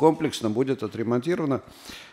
Комплексно будет отремонтировано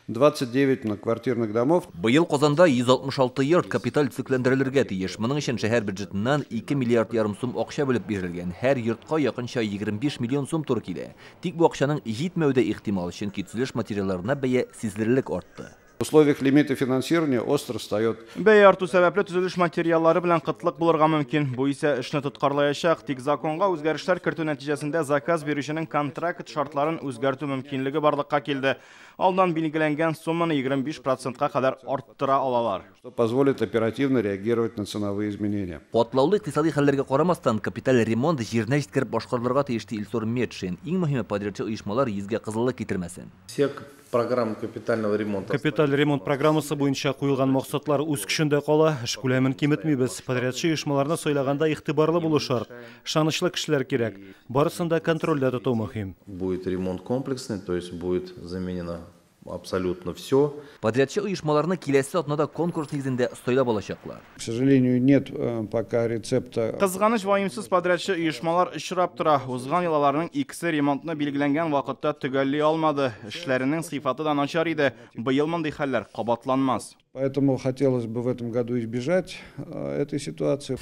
29 многоквартирных домов. Быел Казанда 166 йорт капиталь төзекләндерелергә тиеш. Моның өчен шәһәр бюджетыннан 2 миллиард ярым сум акча бүлеп бирелгән. Һәр йортка якынча 25 миллион сум туры килә. Тик бу акчаның җитмәве дә ихтимал, чөнки төзелеш материалларына бәя сизелерлек артты. В условиях лимита финансирования остро встает. Бәя арту сәбәпле төзелеш материаллары белән кытлык булырга мөмкин. Бу исә эшне тоткарлаячак. Тик законга үзгәрешләр кертү нәтиҗәсендә заказ бирүченең контракт шартларын үзгәртү мөмкинлеге барлыкка килде. Алдан билгеләнгән сумманы 25 процентка кадәр арттыра алалар. Что позволит оперативно реагировать на ценовые изменения. Катлаулы икътисади хәлләргә карамастан, капиталь ремонт җиренә җиткереп башкарылырга тиеш, ди Илсур Метшин. Иң мөһиме, подрядчы оешмалар йөзгә кызыллык китермәсен. Все программы капитального ремонта. Капиталь ремонт программасы буенча куелган максатлар үз көчендә кала, эш күләмен киметмибез. Подрядчы оешмаларны сайлаганда игътибарлы булу шарт. Ышанычлы кешеләр кирәк. Барысын да контрольдә тоту мөһим. Будет ремонт комплексный, то есть будет заменено абсолютно все. Подрядчы оешмаларны киләсе атнада конкурс нигезендә сайлап алачаклар. К сожалению, нет пока рецепта. Кызганыч, ваемсыз подрядчы оешмалар очрап тора. Узган ел аларның икесе ремонтны билгеләнгән вакытта төгәлли алмады. Эшләренең сыйфаты да начар иде. Быел мондый хәлләр кабатланмас. Поэтому хотелось бы в этом году избежать этой ситуации.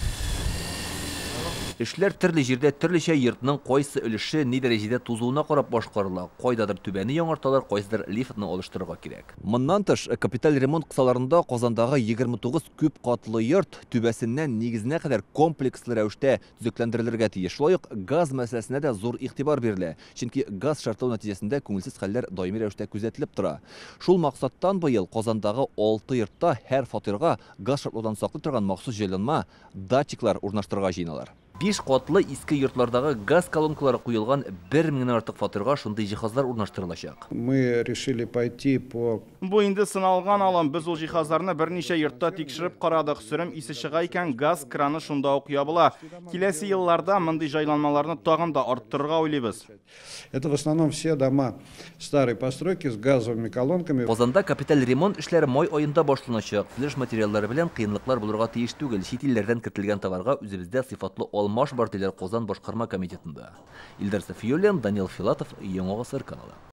Эшләр төрле җирдә төрлечә, йортның кайсы өлеше ни дәрәҗәдә тузуына карап башкарыла. Кайдадыр түбәне яңарталар, кайсыдыр лифтны алыштырырга кирәк. Моннан тыш, капиталь ремонт кысаларында Казандагы 29 күп катлы йорт түбәсеннән нигезенә кадәр комплекслы рәвештә төзекләндерелергә тиеш. Шулай ук газ мәсьәләсенә дә зур игътибар бирелә. Чөнки газ шартлау нәтиҗәсендә күңелсез хәлләр даими рәвештә күзәтелеп тора. Шул максаттан быел Казандагы 6 йортта һәр фатирга газ шартлаудан саклый торган махсус җайланма, датчиклар урнаштырырга җыеналар. 5 катлы иске йортлардагы газ колонкалары куелган 1000 артык фатирга шундый җиһазлар урнаштырылачак. Мы решили пойти по Бу инде сыналган алым. Без ул җиһазларны берничә йортта тикшереп карадык. Сөрем исе чыга икән, газ краны шунда ук ябыла. Киләсе елларда мондый җайланмаларны тагын да арттырырга уйлыйбыз. Это в основном все дома старой постройки с газовыми колонками. Казанда капиталь ремонт эшләре май аенда башланачак. Төзелеш материаллары белән кыенлыклар булырга тиеш түгел. Чит илләрдән кертелгән товарга үзебездә сыйфатлы алмаш бар, диләр Казан башкарма комитетында. Илдар Сафиуллин, Данил Филатов, Яңа Гасыр каналы.